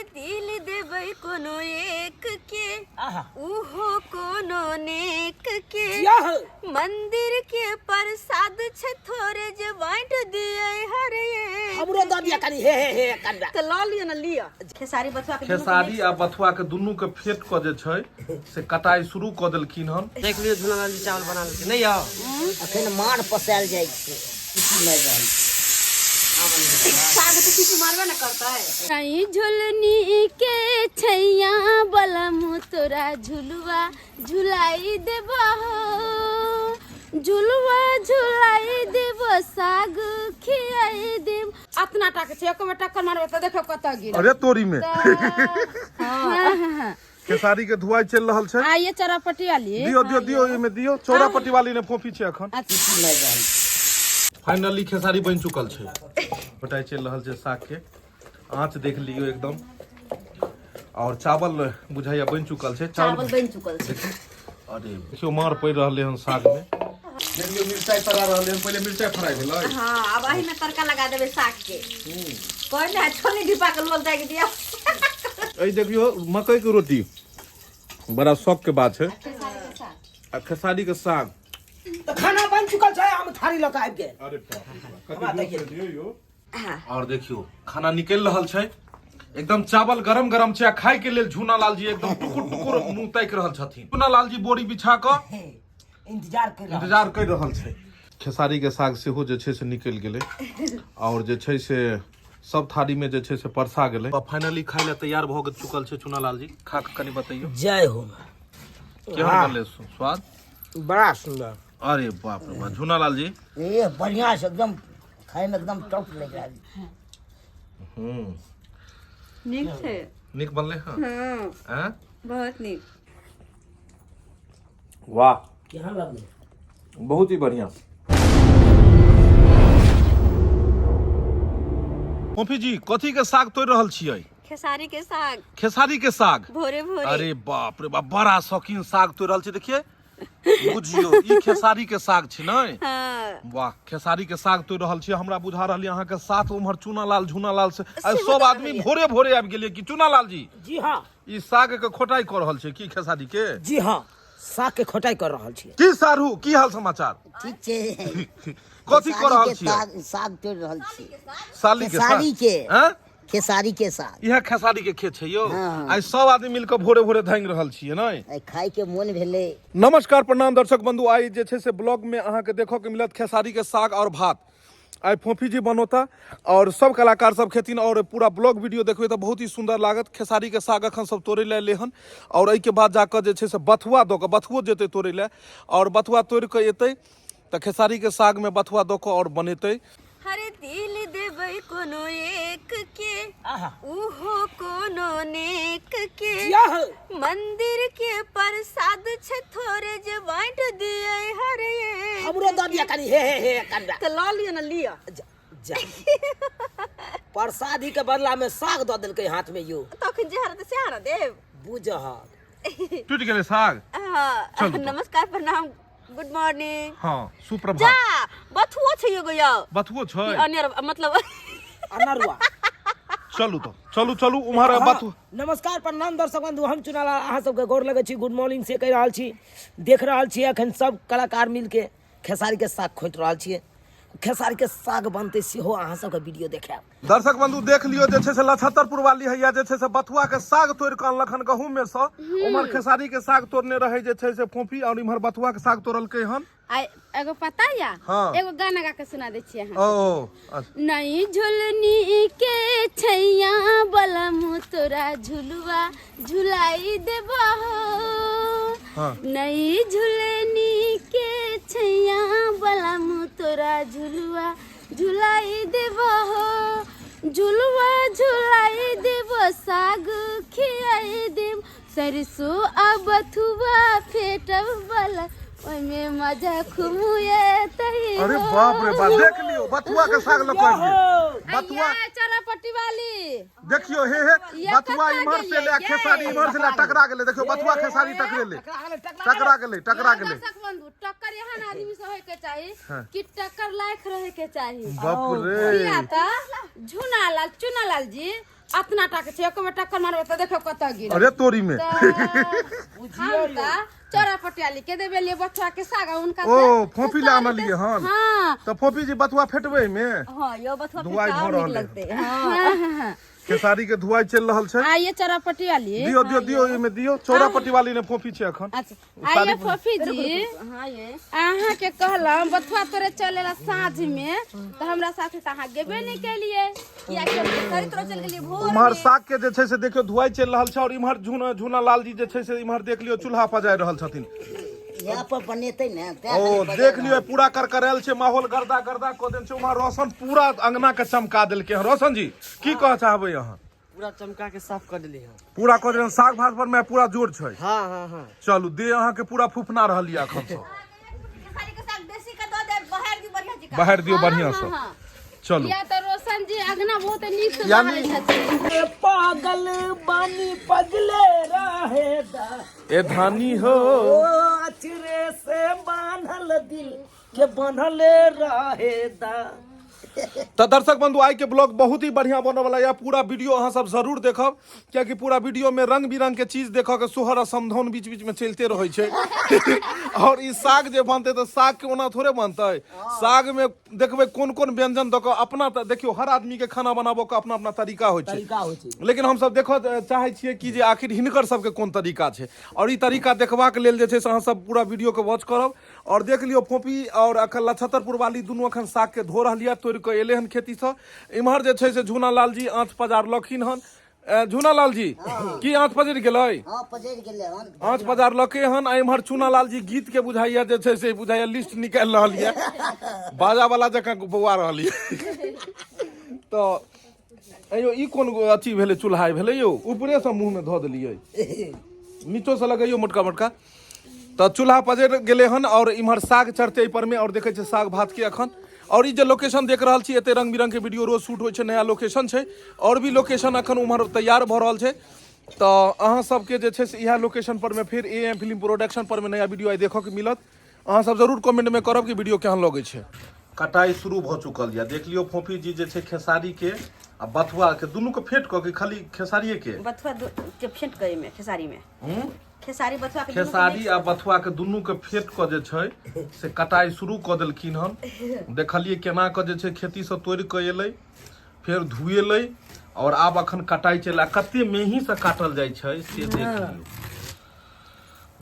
तिल देबै कोनो एक के, आहा उहो कोनो नेक के। जिया हो। मंदिर के प्रसाद छै थोड़े जे बांट दिए हर एक। हमरो दऽ दिया कनी, हे हे हे कन्दा। तऽ लऽ लिअ ने, लिअ खेसारी बथुआ के दुनू के। खेसारी आ बथुआ के दुनू के फेट कऽ जे छै से कटाइ शुरू कऽ देलखिन हन। देख लियौ, झूलालाल जी चावल बना लेलखिन नहि यौ? अखन मार पसायल जाइ छै, सीटी मारि रहल छै। साग तऽ सीटी मारबे ने करतै। नहीं झुलनी के छैया बलम तोरा झुलुआ झुलाई देबो, झुलुआ झुलाई देबो, साग खियाई देब। अपना टाके छै, एको बेर टक्कर मारबै तऽ देखो कतऽ गिरत। अरे तोरी में। हँ हँ हँ। खेसारी के धुआई चलि रहल छै। आ ये चौरापट्टी वाली। दियो दियो दियो, एहिमे दियो। चौरापट्टी वाली ने फोफी छै अखन। सीटी मारि रहल छै। फाइनली खेसारी बनि चुकल छै। बटाई चलि रहल छै साग के। आँच देख लियो एकदम। और चावल बुझाइया बनि चुकल छै। चावल बनि चुकल छै। अरे देखियो, मार पड़ि रहलै हन साग में। देखियो, मिरचाई तरा रहलै हन। पहिले मिरचाई फ्राई भेलै। हाँ, अब एही में तड़का लगा देबै साग के। कहने छोलनी ढिपा के लोल दागि दियौ। एहि देखियो, मकई के रोटी बड़ा शौक के बात छै आ खेसारी के साग। तऽ खाना बनि चुकल छै, हम थारी लऽ कऽ आबि गेल। अरे बाप रे, कते दियौ यौ। और देखियो, खाना निकलि रहल छै एकदम। चावल गरम गरम छै आ खाय के लेल झूना लाल जी एकदम टुकुर टुकुर मुंह ताकि रहल छथिन। झूना लाल जी बोरी बिछा कऽ इंतजार कर रहल। इंतजार कर रहल छै। खेसारी के साग सेहो जे छै से निकलि गेलै और जे छै से सब थारी में जे छै से परसा गेलै। फाइनली खाय लए तैयार भऽ चुकल छै चुना लाल जी। खा के कनि बतैयौ। जय हो। केहन बनलै स्वाद? बड़ा सुंदर। अरे बाप रे बाप, झूना लाल जी। ये बढ़िया से एकदम खाय में एकदम टॉप लग रहा है। नीक छै। नीक बनलै। हँ। हँ। आँय? बहुत नीक। वाह। केहन लगलै? बहुत ही बढ़िया। फोफी जी, कथी के साग तोड़ रहल छियै? खेसारी के साग। खेसारी के साग। भोरे भोरे। अरे बाप रे बाप, बड़ा शौकीन साग तोड़ रहल छी। देखिए, बुझियो ई खेसारी के साग छै ने? हाँ। वाह, खेसारी के साग तोड़ रहल छी। हमरा बुझा रहल अहाँ के साथ उम्हर चूना लाल, झूना लाल से आइ सब आदमी भोरे भोरे आबि गेलियै। की चूना लाल जी? जी हाँ। ई साग के खोटाई कऽ रहल छै की खेसारी के? जी हाँ, साग के खोटाई कर रहल छी। की सारू, की हाल समाचार? ठीक छै। कथी कऽ रहल खेसारी के छियै? साग, साग तोड़ि रहल छी। साली के साग? खेसारी के। हैं? खेसारी के साग। इएह खेसारी के खेत छै यौ? हाँ। आइ सब आदमी मिल कऽ भोरे भोरे धांगि रहल छियै ने? आइ खाय के मोन भेलै। नमस्कार, प्रणाम दर्शक बंधु। आइ जे छै से ब्लॉग में अहाँ के देखऽ के मिलत खेसारी के साग और भात। आइ फोफी जी बनौता और सब कलाकार सब खेथिन और पूरा ब्लॉग वीडियो देखबै तऽ बहुत ही सुंदर लागत। खेसारी के साग अखन सब तोड़ै लए एलै हन और एहिके बाद जाकऽ जे छै से बथुआ दऽ कऽ बथुओ जेतै तोड़ै लए और बथुआ तोड़ि कऽ एतै तऽ खेसारी के साग में बथुआ दऽ कऽ और बनेतै। हर तिल देबै कोनो एक के, आहा उहो कोनो नेक के। जिया हो। मंदिर के प्रसाद छै थोड़े जे बांट दिए हर एक। हमरो दऽ दिया कनी, हे हे हे कन्दा। तऽ लऽ लिअ ने, लिअ। जा जा, प्रसादी के बदला में साग दऽ देलकै हाथ में यौ। तखन जे हरत से हरा देब। बुझहक। टूटि गेलै साग। हाँ। चलू तऽ। नमस्कार, प्रणाम, गुड मॉर्निंग। हाँ, सुप्रभात। जा, बथुओ छै एगो यौ। बथुओ छै। अनेर मतलब अनरुआ। चलू तऽ, चलू चलू उम्हर। हाँ, बथु। नमस्कार, प्रणाम दर्शक बंधु, हम चुनालाल अहाँ सबके गोर लगै छी, गुड मॉर्निंग से कहि रहल छी। देख रहल छी, अखन सब कलाकार मिलके खेसारी के साग खोटि रहल छियै। खेसारी के साग बनतै सेहो अहाँ सबके वीडियो देखायब। दर्शक बंधु, देख लियो, जे छै से लछत्तरपुर वाली हैया जे छै से बथुआ के साग तोड़ के अनलक हन गहूम में से। उम्हर खेसारी के साग तोड़ने रहे जे छै से फोफी और इम्हर बथुआ के साग तोड़लकै हन। आ एगो पता या? हाँ। एगो गाना गा के सुना दै छियै अहाँ। ओ अच्छा। नहीं झुलनी के छैया बलम तोरा झुलुआ झुलाई देबो। हाँ। नहीं झुलनी के छैया बलम तोरा झुलुआ झुलाई देबो, झुलुआ झुलाई देबो, साग खियाई देब, सरसों आ बथुआ फेटब बला ओहिमे मजा खुमुएतै। अरे बाप रे बाप, देख लियो, बथुआ के साग लऽ कऽ आबि गेल बथुआ। चरापट्टी वाली। देखियो, हे हे। ये बथुआ कतऽ इम्हर से गेलियै ले ये? खेसारी इम्हर से ले टकरा गेलै। देखियो, बथुआ खेसारी टकरेले, टकरा गेलै, टकरा गेलै। दर्शक बंधु, टक्कर एहन आदमी से होय के चाही कि टक्कर लायक रहे के चाही। बाप रे। किया तऽ झुना लाल, चुना लाल जी अतना टा के छै, एको बेर टक्कर मारबै तऽ देखब कतऽ गिरत। अरे तोरी में। तऽ हम तऽ चौरा पटियाली के देबे लिए बच्चा के साग आ हुनका ओ से फोफी ला आनलियै हन? हाँ। तऽ फोफी जी बथुआ फेटबै मे? हाँ यो बथुआ धुआइ फेंट भऽ और नीक रहल है। लगतै। हाँ हाँ। खेसारी के धुआइ चलि रहल छै। आइए चौरा पटियाली। दियो दियो दियो, एहिमे दियो। चौरा पट्टी वाली ने फोफी छै अखन। अच्छा आइए फोफी जी। हाँ ये अहाँ के कहलम बथुआ तोरे चलेला साँझ में, तऽ हमरा साथे तऽ अहाँ गेबे नहि केलिए। किया कि हम खेसारी तोरा चल गेलियै भोर। उम्हर साग के जे छै से देखियौ धुआइ चलि रहल छै, और इम्हर झूना झूना लाल जी जे छै से इम्हर देख लियौ चूल्हा पजारि रहल छथिन। इएह पर बनेतै ने तें ओ कनि बजा देख रहल। लियौ पूरा करकरायल छै माहौल, गर्दा गर्दा कऽ देने छै। उम्हर रोशन पूरा अंगना के चमका देलकै हन। रोशन जी की कहऽ चाहबै अहाँ? पूरा चमका के साफ कर देली हन। पूरा कऽ देलकै साग भात पर में पूरा जोर छै। हाँ हाँ हाँ। चलू दे अहाँ के पूरा फुफना रहल यऽ अखन से। खेसारी के साग बेसी के दऽ देब, बहारि दियौ बढ़िया जकाँ। बहारि दियौ बढ़िया से। हाँ। चलू। या तऽ रोशन जी अंगना बहुत नीक से यानी- बहारै छथिन। ए पागल बानी पगले रहे दा। ए धानी हो। ओ अचरे से बान्हल दिल के बान्हले रहे दा। तऽ दर्शक बंधु आइ के ब्लॉग बहुत ही बढ़िया बनऽ वाला यऽ। पूरा वीडियो अहाँ सब जरूर देखब, कियाकि पूरा वीडियो में रंग बिरंग के चीज देखऽ के सोहर आ समधौन बीच बीच में चलते रहै छै। और ई साग जे बनतै तऽ साग के ओना थोड़े बनतै, साग में देखबै कोन कोन व्यंजन दऽ कऽ अपना। तऽ देखियौ हर आदमी के खाना बनाबऽ के अपना अपना तरीका होइ छै, तरीका होइ छै। लेकिन हमसब देखऽ चाहै छियै कि जे आखिर हिनकर सबके कोन तरीका छै। और ई तरीका देखबाक लेल जे छै से अहाँ सब पूरा वीडियो के वॉच करब। और देख लियौ फोपी और अखन लछतरपुर वाली दुनू अखन साग के धो रहल यऽ, तोड़ि कऽ एलै हन खेतीसँ। इम्हर जे छै से झूना लाल जी आँच पजारलखिन हन। झूना लाल जी की आँच पजरि गेलै? हाँ पजरि गेलै हन। आँच पजारलकै हन। आ इम्हर चूना लाल जी गीत के बुझाइया जे छै से बुझाइया लिस्ट निकालि रहल यऽ, बाजा वाला जकाँ बौआ रहल यऽ। तऽ अयो ई कोन अथी भेलै चूल्हा भेलै यौ? ऊपरेसँ मुँहमे धऽ देलियै, नीचोसँ लगैयौ मोटका मोटका। तऽ चूल्हा पजरि गेलै हन और इम्हर साग चढ़तै एहि पर में। और देखै छियै साग भात के अखन। और ई जे लोकेशन देख रहल छी, एते रंग बिरंग के वीडियो रोज शूट होइ छै, नया लोकेशन छै और भी लोकेशन अखन उम्हर तैयार भऽ रहल छै। तऽ अहाँ सबके जे छै से इएह लोकेशन पर में फेर ए एम फिल्म प्रोडक्शन पर में नया वीडियो आइ देखऽ के मिलत। अहाँ सब जरूर कमेंट में करब कि वीडियो केहन लगै छै। कटाई शुरू भऽ चुकल यऽ। देख लियौ फोफी जी जे छै खेसारी के आ बथुआ के दुनू के फेट कऽ के खाली खेसारिये के? बथुआ के फेंट कऽ एहिमे खेसारी में। खेसारी बथुआ के दुनू के खेसारी mix आ बथुआ के दुनू के फेट कऽ जे छै से कटाई शुरू कऽ देलखिन हन। देखलियै केना कऽ जे छै खेती से तोड़ि कऽ एलै, फेर धुएलै और आब अखन कटाई चलि आ कते मेही से काटल जाइ छै से देख लियौ।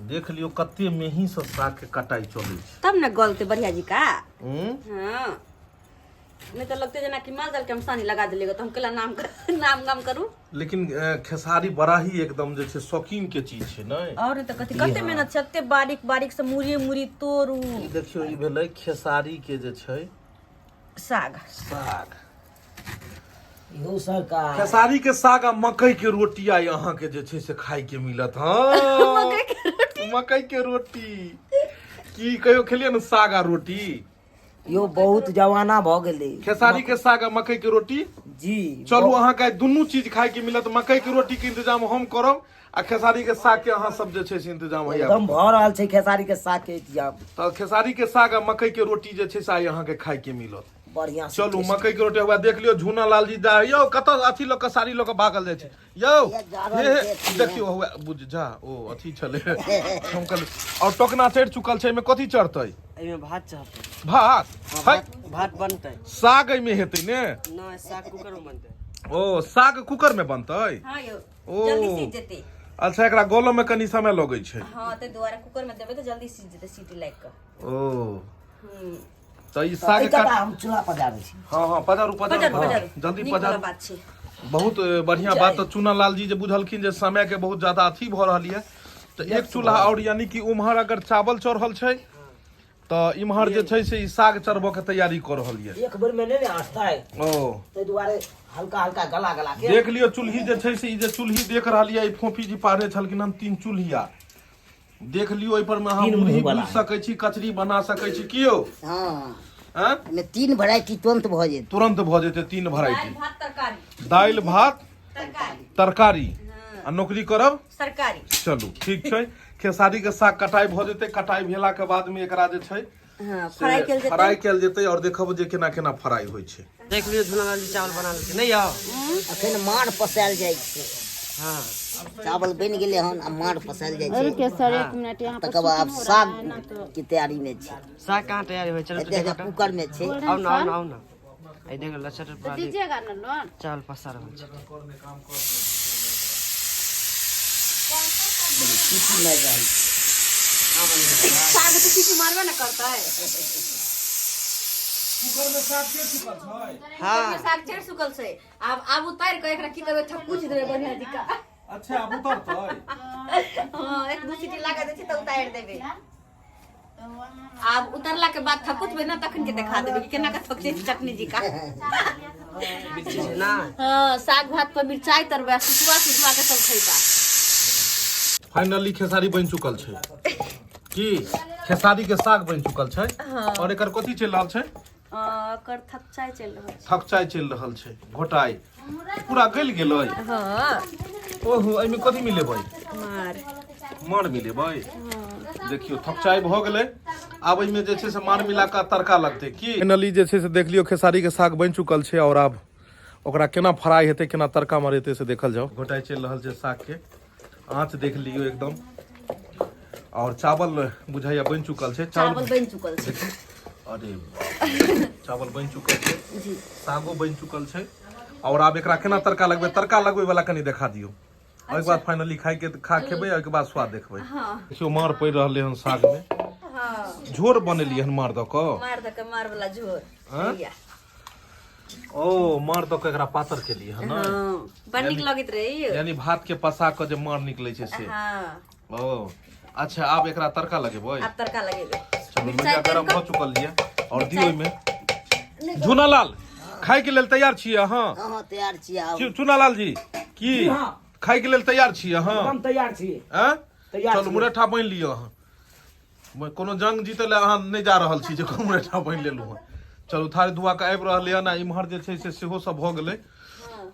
देख लियौ कते मेही से साग के कटाई चलै छै। तब ने गलतै बढ़िया जी का। हाँ नहीं तो लगते जेना कि माल जाल के हम सानी लगा देलियै, तऽ हम केला नाम नाम गाम करू। लेकिन खेसारी बड़ा ही एकदम जे छै शौकीन के चीज छै ने। और नहीं तऽ कथी, कते मेहनत छै, कते बारीक बारीक से मुड़ी मुड़ी तोड़ू। ई देखियौ ई भेलै खेसारी के जे छै साग। साग यौ सरकार, खेसारी के साग आ मकई के रोटी आइ अहाँ के जे छै से खाय के मिलत। हाँ मकई के रोटी। मकई के रोटी की कहियो खेलियै ने साग आ रोटी? यौ बहुत जमाना भऽ गेलै। खेसारी के साग आ मकई के रोटी जी। चलू अहाँ के दुनू चीज खाय के मिलत। मकई के रोटी के इंतजाम हम करब आ खेसारी के साग के अहाँ सब जे छै से इंतजाम होइया। एकदम भऽ रहल छै खेसारी के साग के इंतजाम। तऽ खेसारी के साग आ मकई के रोटी जे छै से आइ अहाँ के खाय के मिलत बढ़िया से। चलू मकई के रोटी हुआ देख लियौ झूना लाल जी जा यौ कतऽ अथी लऽ कऽ साड़ी लऽ कऽ भागल जाइ छै यौ? जा रहल हे हे छै अथी। देखियौ हुआ बुझ जा ओ अथी छलै हम कहलियै। और टोकना चढ़ि चुकल छै, एहिमे कथी चढ़तै? एहिमे भात चढ़तै। भात? हाँ, है भात, भात बनतै। साग एहिमे हेतै ने? नहि, साग कुकर में बनतै। ओ साग कुकर में बनतै? हाँ यौ। ओ। जल्दी सीज जेतै। अच्छा एकरा गलऽ में कनी समय लगै छै। हाँ ताहि दुआरे कुकर में देबै तऽ जल्दी सीज जेतै सीटी लागि कऽ। ओ तऽ ई साग एहि कटा हम चूल्हा पजारै छी। हाँ हाँ पजारू पजारू पजारू पजारू जल्दी नीक वाला पजारू। बात छै। बहुत बढ़िया बात। तऽ चूना लाल जी जे बुझलखिन जे समय के बहुत ज्यादा अथी भऽ रहल यऽ तऽ एक चूल्हा और यानी कि उम्हर अगर चावल चढ़ल छै तऽ इम्हर जे छै से ई साग चढ़बऽ के तैयारी कऽ रहल यऽ। एक बेर में नहि ने अटतै ओ ताहि दुआरे हल्का हल्का गला गला के। देख लियौ चूल्ही जे छै से ई जे चूल्ही देख रहल यऽ ई फोफी जी पारने छलखिन हन 3 चूल्हिया। देख लियौ एहि पर में अहाँ तीन मुरही मुँह वाला भूजि सकै छी, कचरी बना सकै छी। की यौ? हाँ आँय? एहिमे 3 वेराइटी तुरंत भऽ जेतै। तुरंत भऽ जेतै 3 वेराइटी। दालि भात तरकारी। दालि भात तरकारी। तरकारी आ नौकरी करब सरकारी। चलू ठीक छै। खेसारी के साग कटाई भऽ जेतै। कटाई भेला के बाद में एकरा जे छै हाँ, फ्राई कयल जेतै। फ्राई कयल जेतै और देखब जे केना केना फ्राई होइ छै। देख लियौ झुनालाल जी चावल बना लेलकै नहि यौ? अखन माड़ पसायल जाइ छै। हाँ। चावल बनि गेलै हन आ माड़ पसायल जाइ छै। रुकिए सर एक मिनट, यहाँ पर तकर बाद आब शूटिंग हो रहा साग है ना तो के तैयारी में छै। साग कहाँ तैयारी होइ चलू तऽ एते देखो तऽ। कुकर में छै। आउ ना आउ ना आउ ना, एहि देखो लचर तो पूरा दीजिएगा ना लोन। चावल पसा रहल छै। सीटी मारि रहल छै। साग तऽ सीटी मारबे ने करतै। कुकर में साग चढ़ि चुकल छै। हाँ। साग चढ़ि चुकल छै। आब आब उतारि कऽ एकरा की करबै, थकुच देबै बढ़िआँ जकाँ। अच्छा आब उतरतै? हँ, एक दू सीटी लगा दै छी तऽ उतारि देबै। आब उतरला के बाद थकुचबै ना तखन के देखा देबै कि केना के थकुचै छै चटनी जी का। मिर्ची छै ना? हँ, साग भात पर मिरचाइ तरबै आ सुतुआ सुतुआ के सब खैता। फाइनली खेसारी बनि चुकल छै। की खेसारी के साग बनि चुकल छै और एकर कथी चलि रहल छै? एकर थकचाइ चलि रहल छै। थकचाइ चलि रहल छै। घोटाइ पूरा गलि गेलै। हँ। ओहो, एहिमे कथी मिलेबै? मार। मार मिलेबै। देखियौ थकचाइ भऽ गेलै, आब एहिमे जे छै से मार मिला कऽ तड़का लगतै। की फाइनली जे छै से देख लियौ खेसारी के साग बनि चुकल छै और आब ओकरा केना फ्राई हेतै, केना तड़का मरेतै से देखल जाउ। घोटाइ चलि रहल छै साग के, आँच देख लियौ एकदम। और चावल बुझाइया बनि चुकल छै। चावल बनि चुकल छै। अरे चावल बनि चुकल छै जी, सागो बनि चुकल छै और आब एकरा केना तड़का लगबै, तड़का लगबै वाला कनि देखा दियौ। ओहिके बाद फाइनली खाय के खा खेबै, ओहिके बाद स्वाद देखबै। देखियौ मार पड़ि रहलै हन साग मे। झोर बनेलियै हन मार दऽ कऽ। मार दऽ कऽ, मार वाला झोर। हाँ? ओ मार दऽ कऽ एकरा पातर केलियै हन ने? हँ, बड़ नीक लगैत रहै यौ। यानी भात के पसा कऽ जे मार निकलै छै से। हँ। ओ अच्छा, आब एकरा तड़का लगेबै। आब तड़का लगेबै। चलू, लोहिया गरम भऽ चुकल यऽ और दियौ ओहिमे। झूनालाल खाय के लेल तैयार छियै अहाँ? हँ हँ, तैयार छी आब। चुनालाल जी की हाँ। खाय के लेल तैयार छियै अहाँ? हम तैयार छी। आँय? तैयार चलू छी। मुरैठा बान्हि लिअ अहाँ। कोनो जंग जीतै लए अहाँ नहि जा रहल छी जे कोनो मुरैठा बान्हि लेलहुँ हँ। चलू थारी धुआ कऽ आबि रहलै हन आ इम्हर जे छै से सेहो सब भऽ गेलै,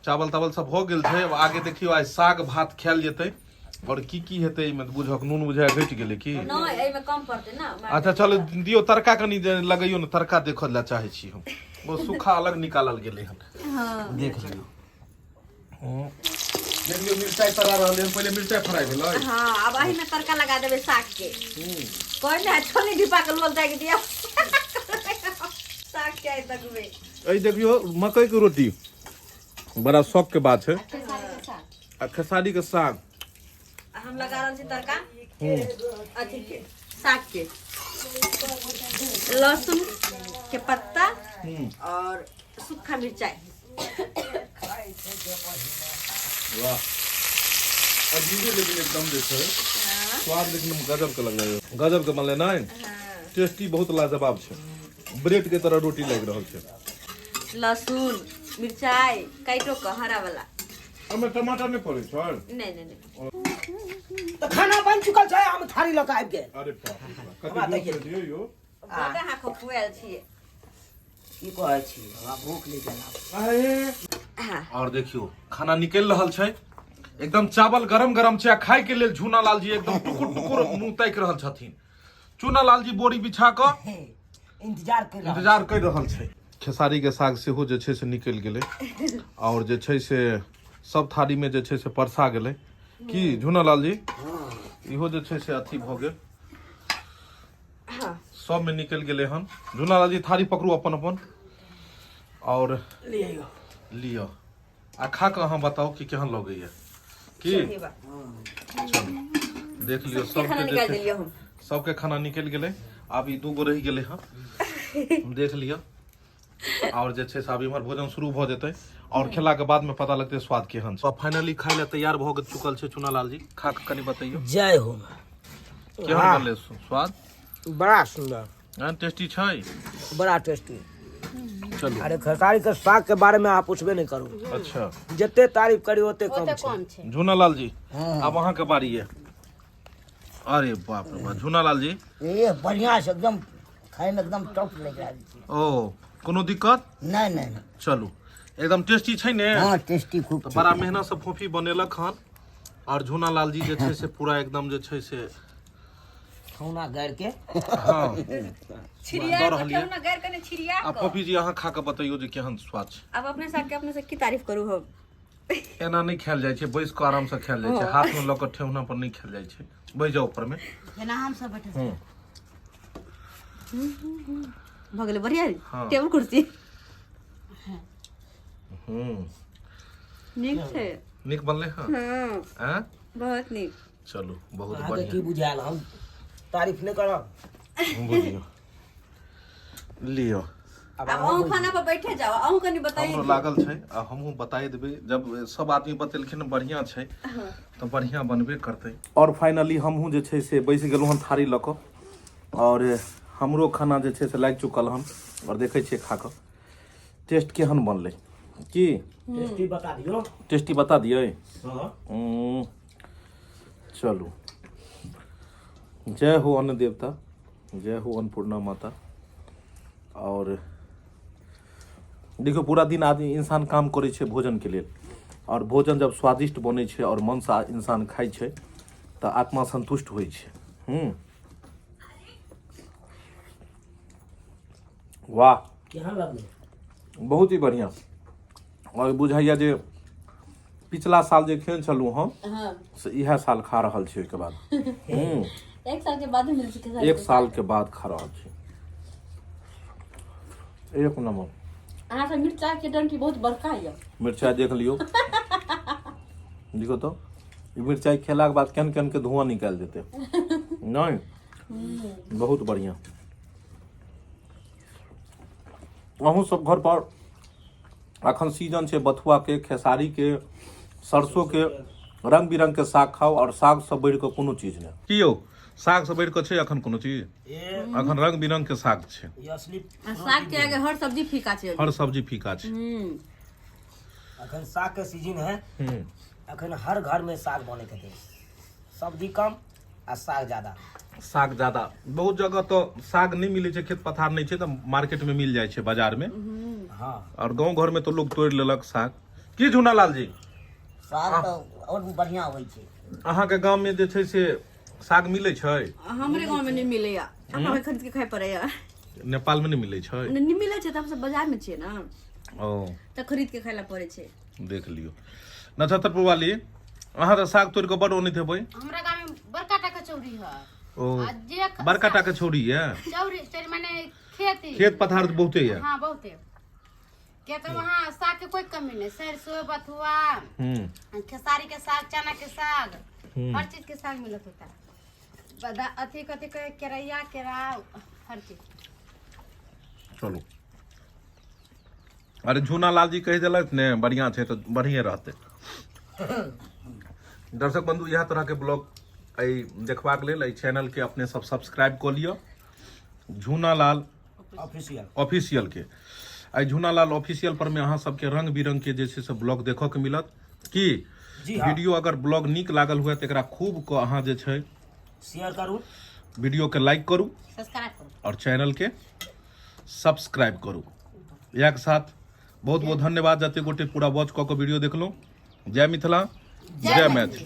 चावल तावल सब भऽ गेल छै। आब आगे देखियौ आइ साग भात खायल जेतै और की की हेतै एहिमे बुझक। नून बुझाय घटि गेलै की? नहि, एहिमे कम पड़तै ना। अच्छा चलू दियौ तड़का कनि जे लगैयौ ने, तड़का देखऽ लए चाहै छी हम। ओ सूखा अलग निकालल गेलै हन, देख लियौ। देख लियौ मिरचाइ तरा रहलै हन, पहिले मिरचाइ फ्राइ भेलै। हँ, आब एहिमे तड़का लगा देबै साग के। कहने छोलनी ढिपा के लोल ताकि दियौ साग के आइ तकबै। एहि देखियौ मकई के रोटी बड़ा शौक के बात छै आ खेसारी के साग। हम लगा रहल छी तड़का अथी के, साग के, लहसुन के पत्ता और सूखा मिरचाई। वाह, अजीबे लेकिन एकदम जे छै स्वाद लेकिन गजब के लगलै, गजब के बनलै नहि, टेस्टी बहुत लाजवाब छै। ब्रेड के तरह रोटी लागि रहल छै। लहसुन मिरचाई काटो के हरा वाला। ओहिमे टमाटर नहि पड़ै छै? नहीं नहीं नहीं। तऽ खाना बनि चुकल छै, हम थारी लऽ कऽ आबि गेल। अरे बाप रे बाप, कते जोर से दियौ यौ। बड़ अहाँ खुआयल छियै। की कहै छी, हमरा भूख लागि गेल। और देखियौ खाना निकलि रहल छै, एकदम चावल गरम गरम छै आ खाय के लेल झूना लाल जी एकदम टुकुर टुकुर मुंह ताकि रहल छथिन। चूना लाल जी बोरी बिछा कऽ इंतजार कर रहल इंतजार कर रहल छै। खेसारी के साग सेहो जे छै से निकलि गेलै और जे छै से सब थारी में जे छै से परसा गेलै। की झूना लाल जी इहो जे छै से अथी भऽ गेल, सब में निकलि गेलै हन। झूना लाल जी थारी पकड़ू अपन अपन और लिअ लिअ आ खा कऽ अहाँ बताउ कि केहन लगैया। की चलू देख लियौ सबके खाना सबके जे निकालि छै देलियै हम। सबके खाना निकलि गेलै, आब ई दूगो रहि गेलै हन, देख लिअ। और जे छै से आब इम्हर भोजन शुरू भऽ जेतै और खेला के बाद में पता लगतै स्वाद केहन छै। फाइनली खाय लए तैयार भऽ चुकल छै चुनालाल जी, खा कऽ कनि बतैयौ। जय हो। केहन बनलै स्वाद? बड़ा सुंदर। हाँ, टेस्टी छै? बड़ा टेस्टी। चलू। अरे खेसारी के साग के बारे में अहाँ पूछबे नहीं करू। अच्छा। जते तारीफ करी ओते कम ओते छै। कम छै। झूनालाल जी आब अहाँ के बारी है। अरे बाप रे बाप, झूनालाल जी ये बढ़िया से एकदम खाय में एकदम टॉप लागि रहल छै। ओ कोनो दिक्कत नहीं नहीं नहीं। चलू एकदम टेस्टी छै ने? हाँ टेस्टी खूब तऽ छै। बड़ा मेहनत से फोफी बनेलक हन और झूनालाल जी जे छै से पूरा एकदम जे छै से ठौना गाड़ि के। हँ। छिड़िया दऽ रहल कऽ यऽ। ठेहुना गाड़ि कऽ नहि, छिड़िया आ कऽ। फोफी जी, अहाँ खा कऽ बतैयौ जे केहन स्वाद छै। आब अपने साग के अपने से की तारीफ करू हम? एना नहि खायल जाइ छै, बैस कऽ आराम से खायल जाइ छै, हाथ में लऽ कऽ ठेहुना पर नहि खायल जाइ छै। बैस जाउ ऊपर में। जेना हम सब बैठल। हूँ। भऽ गेलै बढ़िया। हँ। टेबुल कुर्सी। हूँ। नीक छै। नीक बनलै हँ। हँ। आँ? बहुत नीक। चलू, बहुत अहाँके बढ़िया। की बुझायल? हम तारीफ नहि करब? बुझियौ, लिअ। आब आब अहाँ अहूँ खाना पर बैठे जाओ, अहूँ कनि बताइए। हमरो लागल छै आ हमहूँ बताइ देबै। जब सब आदमी बतेलखिन बढ़िआँ छै तऽ बढ़िआँ बनबे करतै। आओर फाइनली हमहूँ जे छै से बैस गेलहुँ हन थारी लऽ कऽ, आओर हमरो खाना जे छै से लागि चुकल हन, आओर देखै छियै खा कऽ टेस्ट केहन बनलै की। टेस्टी बता दियौ। टेस्टी बता दियै? हँ। चलू, जय हो अन्न देवता, जय हो अन्नपूर्णा माता। आओर देखियौ, पूरा दिन आदमी इंसान काम करै छै भोजनके लेल, आओर भोजन जब स्वादिष्ट बनै छै आओर मनसँ इंसान खाइ छै तऽ आत्मा सन्तुष्ट होइ छै। वाह! केहन लगलै? बहुत ही बढ़िआँ। आओर बुझाइया जे पिछला साल जे खेने छलहुँ हम हाँ, से इएह साल खा रहल छी। ओहिके बाद एक साल के बाद मिल चुके। एक साल के बाद खा रहल छी। एक नंबर। अहाँ सब मिर्चा के डंटी बहुत बड़का यऽ। मिरचाइ देख लियौ, देखो तो, ई मिरचाइ खेलाके बाद केहन केहन के धुआं निकालि देतै। नहि, बहुत बढ़िआँ। अहूँ सब घर पर अखन सीजन छै बथुआके, खेसारीके, सरसोके, रंग बिरंग के साग खाउ। आओर सागसँ बढ़ि कऽ कोनो चीज नहि। की यौ, सागसँ बढ़ि कऽ छै अखन कोनो चीज? अखन रंग बिरंग के साग छै। ई असली आ साग के आगे हर सब्जी फीका छै। हर सब्जी फीका छै। अखन साग के सीजन है। अखन हर घर में साग बने के हेतै, सब्जी कम आ साग ज्यादा। साग ज्यादा। बहुत जगह तऽ साग नहि मिलै छै, खेत पथार नहि छै, तऽ मार्केट में मिल जाइ छै, बाजार में। और गाँव घर में तऽ लोग तोड़ि लेलक साग। की झुनालाल जी? साग तऽ आओर भी बढ़िआँ होइ छै। अहाँके गाम में जे छै से साग मिलै छै? हमरे गाँव में नहीं मिलैया, हमरा खरीद के खाय पड़ैया। नेपाल में नहि मिलै छै? नहीं मिलै छै तऽ हमसब बाजार में छियै ने। ओ। तऽ खरीद के खाय ला पड़ै छै। देख लियौ। नक्षत्रपुर वाली, अहाँ तऽ साग तोड़ि कऽ बड ओनैत हेबै। हमरा गाँव में बड़का टा के चौरी है। ओ। आ जे बड़का टा के छौरी यऽ। चौरी, चौरी माने खेती। खेत पथार बहुते यऽ। हाँ, बहुते। क्या तो वहाँ साग के कोई कमी नहीं, सरसों, बथुआ, खेसारी के साग, चना के साग, हर चीज के साग मिलत होता है। अथी कथी कहे, केरैया, केराव, हर चीज। चलू, अरे झूना लाल जी कहि देलथि ने बढ़िआँ छै तऽ बढ़िएँ रहतै। दर्शक बंधु, इएह तरहके ब्लॉग एहि देखबाक लेल एहि चैनलके अपने सब सब्सक्राइब कऽ लिअ, झूना लाल ऑफिशियल। ऑफिशियल के। एहि झूना लाल ऑफिशियल पर में अहाँ सबके रंग बिरंग के जे छै से ब्लॉग देखऽ के मिलत की। जी हाँ। वीडियो अगर ब्लॉग नीक लागल हुए तऽ एकरा खूब कऽ अहाँ जे छै शेयर करू, वीडियो के लाइक करू, सब्सक्राइब करू और चैनल के सब्सक्राइब करू। इएह के साथ बहुत बहुत धन्यवाद जते गोटे पूरा वॉच कऽ कऽ वीडियो देखलहुँ। जय मिथिला, जय मैथिली।